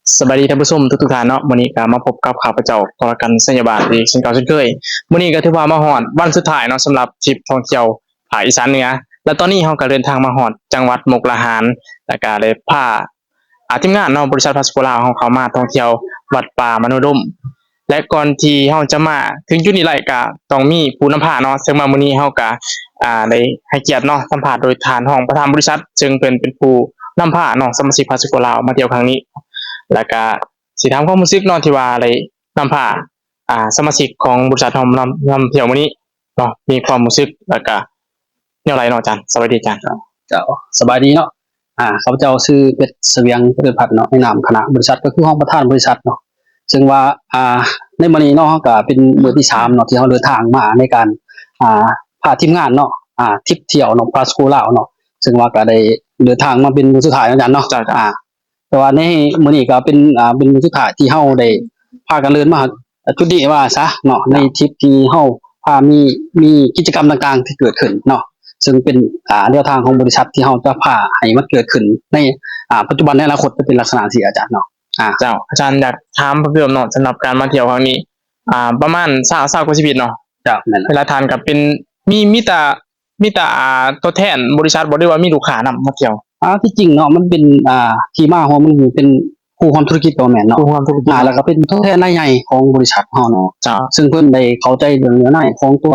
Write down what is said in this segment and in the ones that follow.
ສະບາຍດີທ່ານຜູ້ຊົມທຸກໆທ່ານເນາະ, ມື້ນີ້ກໍມາພົບກັບຂ້າພະເຈົ້າ ກໍລະກັນ ໄຊຍະບາດ ອີກເຊັ່ນເກົ່າເຊັ່ນເຄີຍ. ມື້ນີ້ກໍຖືວ່າມາຮອດວັນສຸດທ້າຍເນາະ ສຳລັບທຣິບທ່ອງທ່ຽວພາກອີສານເໜືອ ແລະ ຕອນນີ້ເຮົາກໍເດີນທາງມາຮອດຈັງຫວັດມຸກດາຫານ ແລະ ກໍໄດ້ພາ ອາ ທີມງານເນາະ ບໍລິສັດພາສະໂກລາວເຮົາເຂົ້າມາທ່ອງທ່ຽວວັດປ່າມະໂນດົມ ແລະ ກ່ອນທີ່ເຮົາຈະມາເຖິງຈຸດນີ້ໄດ້ ກະຕ້ອງມີຜູ້ນຳພາເນາະ, ເຊິ່ງວ່າມື້ນີ້ເຮົາກະ ອາ ໄດ້ໃຫ້ກຽດເນາະ ສຳພາດໂດຍທ່ານຮອງປະທານບໍລິສັດ ເຊິ່ງເພິ່ນເປັນຜູ້ນຳພາເນາະ ສະມາຊິກພາສະໂກລາວມາທ່ຽວຄັ້ງນີ້ ແລະ ກະຊິຖາມຄວາມຮູ້ສຶກເນາະ ທີ່ວ່າໄດ້ນຳພາ ອາ ສະມາຊິກຂອງບໍລິສັດເຮົານຳ ນຳທ່ຽວມື້ນີ້ເນາະ ມີຄວາມຮູ້ສຶກ ແລະ ກະແນວໃດເນາະອາຈານ? ສະບາຍດີອາຈານ. ເຈົ້າ ສະບາຍດີເນາະ. ອາ ຂ້າພະເຈົ້າຊື່ ເພັດ ສະຫວຽງ ເລີດພັດເນາະ ໃນນາມຄະນະບໍລິສັດ ກໍຄືຮອງປະທານບໍລິສັດເນາະ, ເຊິ່ງວ່າ ອາ ໃນມື້ນີ້ເນາະ ເຮົາກໍເປັນມື້ທີສາມເນາະ ທີ່ເຮົາເດີນທາງມາໃນການ ອາ ພາທີມງານເນາະ ອາ ທຣິບທ່ຽວເນາະ ພາສະໂກລາວເນາະ, ເຊິ່ງວ່າກໍໄດ້ເດີນທາງມາເປັນມື້ສຸດທ້າຍເນາະອາຈານເນາະ. ເຈົ້າ ອາ ແຕ່ວ່າໃນມື້ນີ້ກໍເປັນ ອາ ເປັນມື້ສຸດທ້າຍທີ່ເຮົາໄດ້ພາກັນເດີນມາ ອ່າ ຈຸດນີ້ວ່າຊະເນາະ, ໃນທຣິບທີ່ເຮົາພາມີ ມີກິດຈະກຳຕ່າງໆທີ່ເກີດຂຶ້ນເນາະ, ເຊິ່ງເປັນ ອ່າ ແນວທາງຂອງບໍລິສັດທີ່ເຮົາຈະພາໃຫ້ມັນເກີດຂຶ້ນໃນ ອ່າ ປັດຈຸບັນ ໃນອະນາຄົດຈະເປັນລັກສະນະຈັ່ງຊີ້ອາຈານເນາະ. ອ່າ ເຈົ້າ ອາຈານ ຢາກຖາມເພີ່ມເຕີມເນາະ ສຳລັບການມາທ່ຽວຄັ້ງນີ້ ອ່າ ປະມານຊາວ ຊາວກວ່າຊີວິດເນາະ. ເຈົ້າ ແມ່ນແລ້ວ. ແລະ ທ່ານກໍເປັນ ມີ ມີແຕ່ ມີແຕ່ ອ່າ ຕົວແທນບໍລິສັດບໍ່ ຫຼືວ່າມີລູກຄ້ານຳມາທ່ຽວ? ອ່າ ທີ່ຈິງເນາະ ມັນເປັນ ອ່າ ທີ່ມາຂອງມັນເປັນຄູ່ຮ່ວມທຸລະກິດກໍແມ່ນເນາະ, ຄູ່ຮ່ວມທຸລະກິດ ອ່າ ແລ້ວກໍເປັນຕົວແທນລາຍໃຫຍ່ຂອງບໍລິສັດເຮົາເນາະ. ເຈົ້າ. ເຊິ່ງເພິ່ນໄດ້ເຂົ້າໃຈເລື່ອງເນື້ອໃນຂອງຕົວ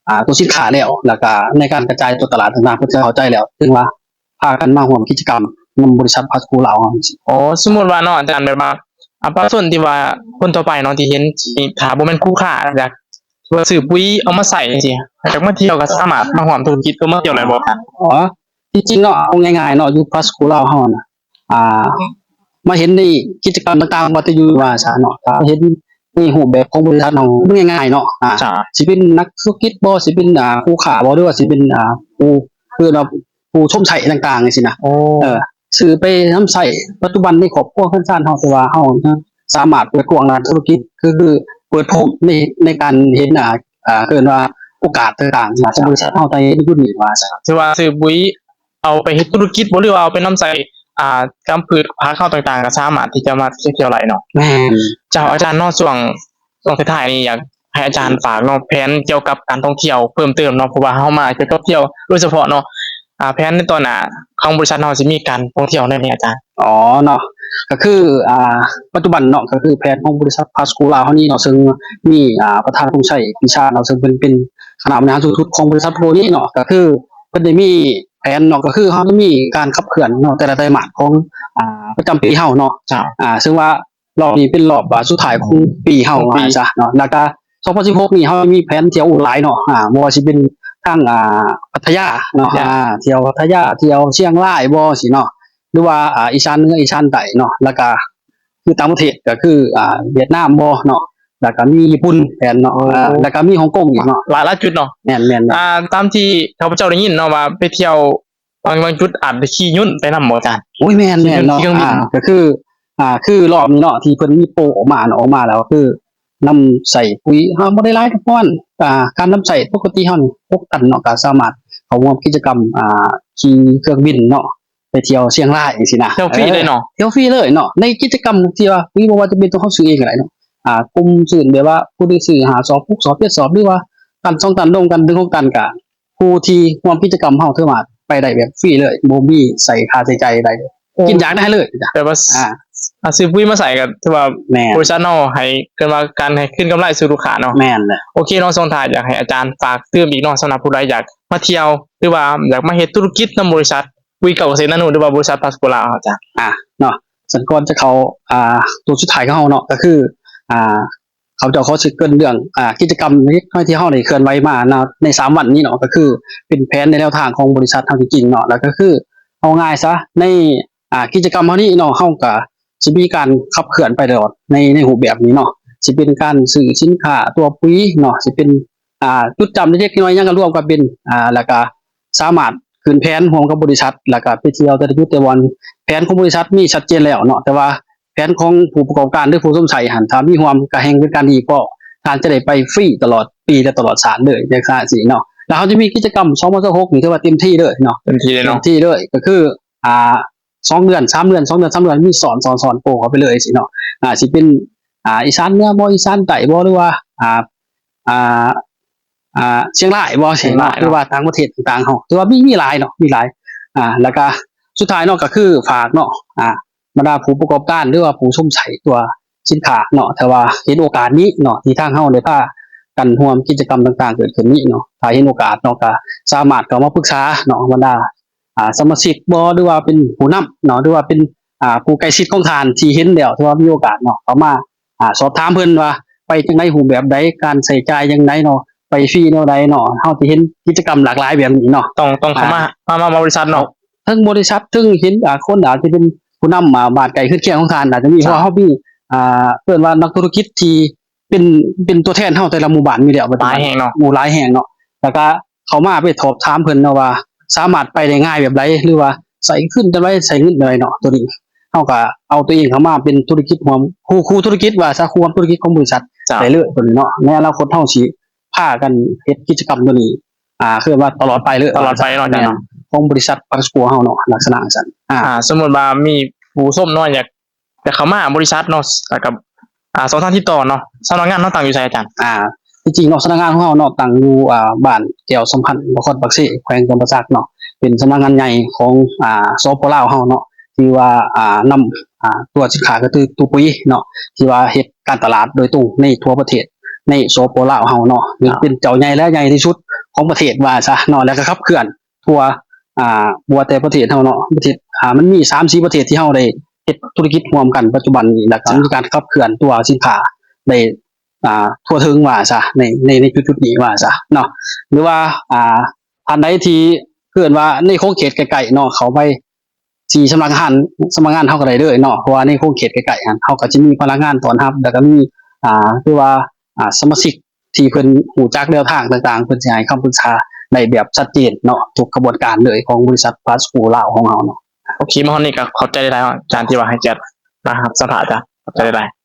ອ່າ ຕົວສິນຄ້າແລ້ວ ແລ້ວກໍໃນການກະຈາຍຕົວຕະຫຼາດຕ່າງໆ ເພິ່ນກໍເຂົ້າໃຈແລ້ວ ເຖິງວ່າພາກັນມາຮ່ວມກິດຈະກຳນຳບໍລິສັດພາສະໂກລາວເຮົາ. ອໍ ສົມມຸດວ່າເນາະອາຈານ ແບບວ່າ ອ່າ ປະຊາຊົນທີ່ວ່າ ຄົນທົ່ວໄປເນາະ ທີ່ເຫັນ ທີ່ຖ້າບໍ່ແມ່ນຄູ່ຄ້າ ຢາກ ວ່າຊື້ປຸຍເອົາມາໃສ່ຈັ່ງຊີ້ ຢາກມາທ່ຽວກໍສາມາດມາຮ່ວມທຸລະກິດ ເອີ ມາທ່ຽວໄດ້ບໍ່? ອໍ ທີ່ຈິງເນາະ ເອົາງ່າຍໆເນາະ ຢູ່ພາສະໂກລາວເຮົານະ ອ່າ ມາເຫັນໃນກິດຈະກຳຕ່າງໆ ວ່າແຕ່ຢູ່ວ່າຊະເນາະ ຖ້າເຫັນໃນຮູບແບບຂອງບໍລິສັດເຮົາ ມັນງ່າຍໆເນາະ ອ່າ ຊິເປັນນັກທຸລະກິດບໍ່ ຊິເປັນ ອ່າ ຄູ່ຄ້າບໍ່ ຫຼືວ່າຊິເປັນ ອ່າ ຜູ້ ເອີ້ນວ່າ ຜູ້ຊົມໃຊ້ຕ່າງໆ ຈັ່ງຊີ້ນະ ເອີ ຊື້ໄປນຳໃຊ້ປັດຈຸບັນໃນຄອບຄົວເຮືອນຊານເຮົາ ແຕ່ວ່າເຮົາສາມາດເປີດກວ້າງດ້ານທຸລະກິດ ຄື ຄືເປີດໂພມໃນ ໃນການເຫັນ ອ່າ ອ່າ ເອີ້ນວ່າໂອກາດຕ່າງໆ ຂອງບໍລິສັດເຮົາໄດ້ຢູ່ນີ້ວ່າຊະ. ຖືວ່າຊື້ປຸຍເອົາໄປເຮັດທຸລະກິດບໍ່ ຫຼືວ່າເອົາໄປນຳໃຊ້ ອ່າ ກຳພືດຜັກເຮົາຕ່າງໆ ກໍສາມາດທີ່ຈະມາທ່ຽວໄດ້ເນາະ. ແມ່ນ. ເຈົ້າ ອາຈານເນາະ ຊ່ວງ ຊ່ວງສຸດທ້າຍນີ້ ຢາກໃຫ້ອາຈານຝາກເນາະ ແຜນກ່ຽວກັບການທ່ອງທ່ຽວເພີ່ມເຕີມເນາະ ເພາະວ່າເຮົາມາກ່ຽວກັບທ່ຽວໂດຍສະເພາະເນາະ ອ່າ ແຜນໃນຕໍ່ໜ້າຂອງບໍລິສັດເຮົາຊິມີການທ່ອງທ່ຽວແນວໃດອາຈານ? ອໍ ເນາະ ກໍຄື ອ່າ ປັດຈຸບັນເນາະ ກໍຄືແຜນຂອງບໍລິສັດພາສະໂກລາວເຮົານີ້ເນາະ ເຊິ່ງມີ ອ່າ ປະທານ ພົງໄຊ ປີຊາເນາະ ເຊິ່ງເພິ່ນເປັນຄະນະບໍລິຫານສູງສຸດຂອງບໍລິສັດໂພນີ້ເນາະ ກໍຄືເພິ່ນໄດ້ມີແຜນເນາະ ກໍຄືເຮົາໄດ້ມີການຂັບເຄື່ອນເນາະ ແຕ່ລະໄຕມາດຂອງ ອ່າ ປະຈຳປີເຮົາເນາະ. ເຈົ້າ. ອ່າ ເຊິ່ງວ່າ ລອບນີ້ເປັນລອບ ອ່າ ສຸດທ້າຍຂອງປີເຮົາ ຂອງປີ ວ່າຊັ້ນເນາະ ແລ້ວກະສອງພັນສິບຫົກນີ້ເຮົາມີແຜນທ່ຽວຫຼາຍເນາະ ອ່າ ບໍ່ວ່າຊິເປັນທາງ ອ່າ ພັດທະຍາເນາະ ພັດທະຍາ ອ່າ ທ່ຽວພັດທະຍາ ທ່ຽວຊຽງລາຍບໍ່ ຊີ້ເນາະ ຫຼືວ່າ ອ່າ ອີສານເໜືອ ອີສານໃຕ້ເນາະ ແລ້ວກະຄືຕ່າງປະເທດ ກໍຄື ອ່າ ຫວຽດນາມບໍ່ເນາະ ແລ້ວກະມີຍີ່ປຸ່ນແຜນເນາະ ໂອ້ ອ່າ ແລ້ວກະມີຮົງກົງອີກເນາະ ຫຼາຍ ຫຼາຍຈຸດເນາະ. ແມ່ນໆໆ ອ່າ ຕາມທີ່ຂ້າພະເຈົ້າໄດ້ຍິນເນາະວ່າໄປທ່ຽວ ບາງ ບາງຈຸດອາດໄດ້ຂີ່ຍົນໄປນຳບໍ່ອາຈານ? ໂອ້ຍ ແມ່ນໆເນາະ ຂີ່ຍົນ ອ່າ ກໍຄື ອ່າ ຄືລອບນີ້ເນາະ ທີ່ເພິ່ນມີໂປອອກມາເນາະ ອອກມາແລ້ວກໍຄືນຳໃຊ້ປຸຍ ເຮົາບໍ່ໄດ້ຫຼາຍ ປະມານ ອ່າ ການນຳໃຊ້ປົກກະຕິເຮົານີ້ຫົກຕັນເນາະ ກໍສາມາດເຂົ້າຮ່ວມກິດຈະກຳ ອ່າ ຂີ່ເຄື່ອງບິນເນາະ ໄປທ່ຽວຊຽງລາຍຈັ່ງຊີ້ນະ ທ່ຽວຟຣີເລີຍເນາະ ເອີ ທ່ຽວຟຣີເລີຍເນາະ ໃນກິດຈະກຳທີ່ວ່າ ບໍ່ວ່າຈະເປັນຕົວເຮົາຊື້ເອງກໍໄດ້ເນາະ ອ່າ ກຸ່ມຊື້ແບບວ່າຜູ້ທີ່ຊື້ຫ້າສອບ ຫົກສອບ ເຈັດສອບ ຫຼືວ່າຕັນສອງຕັນ ລົງກັນເຖິງຫົກຕັນ ກໍ ຜູ້ທີ່ຮ່ວມກິດຈະກຳເຮົາຖືວ່າໄປໄດ້ແບບຟຣີເລີຍ ບໍ່ມີໃຊ້ຄ່າໃຊ້ຈ່າຍໃດໆ ໂອ້ ກິນຢາກໄດ້ເລີຍ ແບບວ່າ ອ່າ ອ່າ ຊື້ປຸຍມາໃສ່ກໍຖືວ່າ ແມ່ນ ບໍລິສັດເຮົາໃຫ້ ເອີ້ນວ່າການໃຫ້ຄືນກຳໄລສູ່ລູກຄ້າເນາະ. ແມ່ນແຫຼະ. ໂອເຄເນາະ ຊ່ວງທ້າຍຢາກໃຫ້ອາຈານຝາກຕື່ມອີກເນາະ ສຳລັບຜູ້ໃດຢາກມາທ່ຽວ ຫຼືວ່າຢາກມາເຮັດທຸລະກິດນຳບໍລິສັດປຸຍເກົ່າກະເສດນາໂນ ຫຼືວ່າບໍລິສັດພາສະໂກລາວ ອາຈານ ອ່າ ເນາະ ຊັ້ນກ່ອນຈະເຂົ້າ ອ່າ ໂຕສຸດທ້າຍຂອງເຮົາເນາະ ກໍຄື ອ່າ ຂ້າພະເຈົ້າຂໍຊິເກີ່ນເລື່ອງ ອ່າ ກິດຈະກຳເລັກນ້ອຍທີ່ເຮົາໄດ້ເຄື່ອນໄຫວມາເນາະ ໃນສາມວັນນີ້ເນາະ ກໍຄືເປັນແຜນໃນແນວທາງຂອງບໍລິສັດເຮົາທີ່ຈິງເນາະ ແລ້ວກໍຄືເອົາງ່າຍຊະ ໃນ ອ່າ ກິດຈະກຳເຮົານີ້ເນາະ ເຮົາກໍຊິມີການຂັບເຄື່ອນໄປຕະຫຼອດໃນ ໃນຮູບແບບນີ້ເນາະ ຊິເປັນການຊື້ສິນຄ້າຕົວປຸຍເນາະ ຊິເປັນ ອ່າ ຈຸດຈຳເລັກໆນ້ອຍໆ ຫຍັງກໍລວມກັນເປັນ ອ່າ ແລ້ວກໍສາມາດຂຶ້ນແຜນຮ່ວມກັບບໍລິສັດ ແລ້ວກໍໄປທ່ຽວແຕ່ລະຈຸດແຕ່ບ່ອນ ແຜນຂອງບໍລິສັດມີຊັດເຈນແລ້ວເນາະ ແຕ່ວ່າ ແຜນຂອງຜູ້ປະກອບການ ຫຼື ຜູ້ຊົມໃຊ້ຫັ້ນ ຖ້າມີຮ່ວມກໍແຮ່ງເປັນການດີ ເພາະທ່ານຈະໄດ້ໄປຟຣີຕະຫຼອດປີ ແລະ ຕະຫຼອດຊາດເລີຍ ຈັ່ງຊັ້ນຊີ້ເນາະ ແລ້ວເຮົາຈະມີກິດຈະກຳສອງພັນຊາວຫົກນີ້ ຖືວ່າເຕັມທີ່ເລີຍເນາະ ເຕັມທີ່ເລີຍເນາະ ເຕັມທີ່ເລີຍ ກໍຄື ອ່າ ສອງເດືອນ ສາມເດືອນ ສອງເດືອນ ສາມເດືອນ ມີສອນ ສອນ ສອນໂປເຂົ້າໄປເລີຍຊີ້ເນາະ. ອາ ຊິເປັນ ອາ ອີສານເໜືອບໍ່ ອີສານໃຕ້ບໍ່ ຫຼືວ່າ ອາ ອາ ອາ ຊຽງລາຍບໍ່ ຊຽງລາຍເນາະ ຫຼືວ່າຕ່າງປະເທດຕ່າງໆ ເຮົາ ຖືວ່າມີ ມີຫຼາຍເນາະ ມີຫຼາຍ. ອາ ແລ້ວກະສຸດທ້າຍເນາະ ກະຄືຝາກເນາະ ອາ ບັນດາຜູ້ປະກອບການ ຫຼືວ່າຜູ້ຊົມໃຊ້ຕົວສິນຄ້າເນາະ ຖ້າວ່າເຫັນໂອກາດນີ້ເນາະ ທີ່ທາງເຮົາໄດ້ພາກັນຮ່ວມກິດຈະກຳຕ່າງໆເກີດຂຶ້ນນີ້ເນາະ ຖ້າເຫັນໂອກາດເນາະ ກະສາມາດເຂົ້າມາປຶກສາເນາະ ບັນດາ ອ່າ ສະມາຊິກບໍ່ ຫຼືວ່າເປັນຜູ້ນຳເນາະ ຫຼືວ່າເປັນ ອ່າ ຜູ້ໃກ້ຊິດຂອງທ່ານທີ່ເຫັນແລ້ວ ຖືວ່າມີໂອກາດເນາະ ເຂົ້າມາ ອ່າ ສອບຖາມເພິ່ນວ່າໄປຈັ່ງໃດ ຮູບແບບໃດ ການໃຊ້ຈ່າຍຈັ່ງໃດເນາະ ໄປຟຣີແນວໃດເນາະ ເຮົາຈະເຫັນກິດຈະກຳຫຼາກຫຼາຍແບບນີ້ເນາະ. ຕ້ອງ ຕ້ອງເຂົ້າມາ ອ່າ ມາ ມາບໍລິສັດເນາະ ເຖິງບໍລິສັດ ເຖິງເຫັນ ອ່າ ຄົນອາດຈະເປັນຜູ້ນຳ ອ່າ ບ້ານໃກ້ເຮືອນຄຽງຂອງທ່ານ ອາດຈະມີ ເຈົ້າ ເພາະວ່າເຮົາມີ ອ່າ ເອີ້ນວ່ານັກທຸລະກິດທີ່ ເປັນ ເປັນຕົວແທນເຮົາແຕ່ລະໝູ່ບ້ານມີແລ້ວ ຫຼາຍແຫ່ງເນາະ ໂອ້ ຫຼາຍແຫ່ງເນາະ ແລ້ວກະເຂົ້າມາໄປສອບຖາມເພິ່ນເນາະວ່າ ສາມາດໄປໄດ້ງ່າຍແບບໃດ ຫຼືວ່າໃຊ້ຄືນຈັ່ງໃດ ໃຊ້ເງິນຈັ່ງໃດເນາະ. ໂຕນີ້ເຮົາກະເອົາຕົວເອງເຂົ້າມາເປັນທຸລະກິດຮ່ວມ ຄູ່ ຄູ່ທຸລະກິດວ່າຊະ ຄູ່ຮ່ວມທຸລະກິດຂອງບໍລິສັດ ເຈົ້າ ໄດ້ເລີຍໂຕນີ້ເນາະ. ໃນອະນາຄົດເຮົາຊິພາກັນເຮັດກິດຈະກຳໂຕນີ້ ອ່າ ຄືວ່າຕະຫຼອດໄປເລີຍ ຕະຫຼອດໄປເນາະ ອາຈານເນາະ ຂອງບໍລິສັດປາສະໂກເຮົາເນາະ ລັກສະນະຈັ່ງຊັ້ນ. ອ່າ ອ່າ ສົມມຸດວ່າມີຜູ້ຊົມເນາະ ຢາກ ຈະເຂົ້າມາບໍລິສັດເນາະ ແລ້ວກໍ ອ່າ ຊ່ອງທາງຕິດຕໍ່ເນາະ ສຳນັກງານເຮົາຕັ້ງຢູ່ໃສອາຈານ? ອ່າ ທີ່ຈິງເນາະ ສຳນັກງານຂອງເຮົາເນາະ ຕັ້ງຢູ່ ອ່າ ບ້ານແກ້ວສຳພັນ ນະຄອນປາກເຊ ແຂວງຈຳປາສັກເນາະ ເປັນສຳນັກງານໃຫຍ່ຂອງ ອ່າ ສປ ລາວເຮົາເນາະ ທີ່ວ່າ ອ່າ ນຳ ອ່າ ຕົວສິນຄ້າກໍຄືຕູ້ປຸ໋ຍເນາະ ທີ່ວ່າເຮັດການຕະຫຼາດໂດຍຕົງໃນທົ່ວປະເທດ ໃນ ສປ ລາວເຮົາເນາະ ເປັນເຈົ້າໃຫຍ່ ແລະ ໃຫຍ່ທີ່ສຸດຂອງປະເທດວ່າຊະເນາະ ແລ້ວກໍຂັບເຄື່ອນ ທົ່ວ ອ່າ ບໍ່ວ່າແຕ່ປະເທດເຮົາເນາະ ປະເທດ ອ່າ ມັນມີສາມສີ່ປະເທດທີ່ເຮົາໄດ້ເຮັດທຸລະກິດຮ່ວມກັນປັດຈຸບັນນີ້ ແລ້ວກໍ ເຈົ້າ ມີການຂັບເຄື່ອນຕົວສິນຄ້າໄດ້ ອ່າ ທົ່ວເຖິງວ່າຊະ ໃນ ໃນ ໃນຈຸດໆນີ້ວ່າຊະເນາະ ຫຼືວ່າ ອ່າ ທ່ານໃດທີ່ ເອີ້ນວ່າໃນຂົງເຂດໃກ້ໆເນາະ ເຂົ້າໄປທີ່ສຳນັກງານ ສຳນັກງານເຮົາກໍໄດ້ເລີຍເນາະ ເພາະວ່າໃນຂົງເຂດໃກ້ໆຫັ້ນ ເຮົາກໍຈະມີພະນັກງານຕ້ອນຮັບ ແລ້ວກໍມີ ອ່າ ຄືວ່າ ອ່າ ສະມາຊິກ ທີ່ເພິ່ນຮູ້ຈັກແນວທາງຕ່າງໆ ເພິ່ນຊິໃຫ້ຄຳປຶກສາໄດ້ແບບຊັດເຈນເນາະ ທຸກຂະບວນການເລີຍຂອງບໍລິສັດ Fast Food ລາວຂອງເຮົາເນາະ. ໂອເຄ ມາຮອດນີ້ກໍຂອບໃຈຫຼາຍໆ ອາຈານ ທີ່ວ່າໃຫ້ກຽດມາຮັບສຳພາດ ອາຈານ ຂອບໃຈຫຼາຍໆ.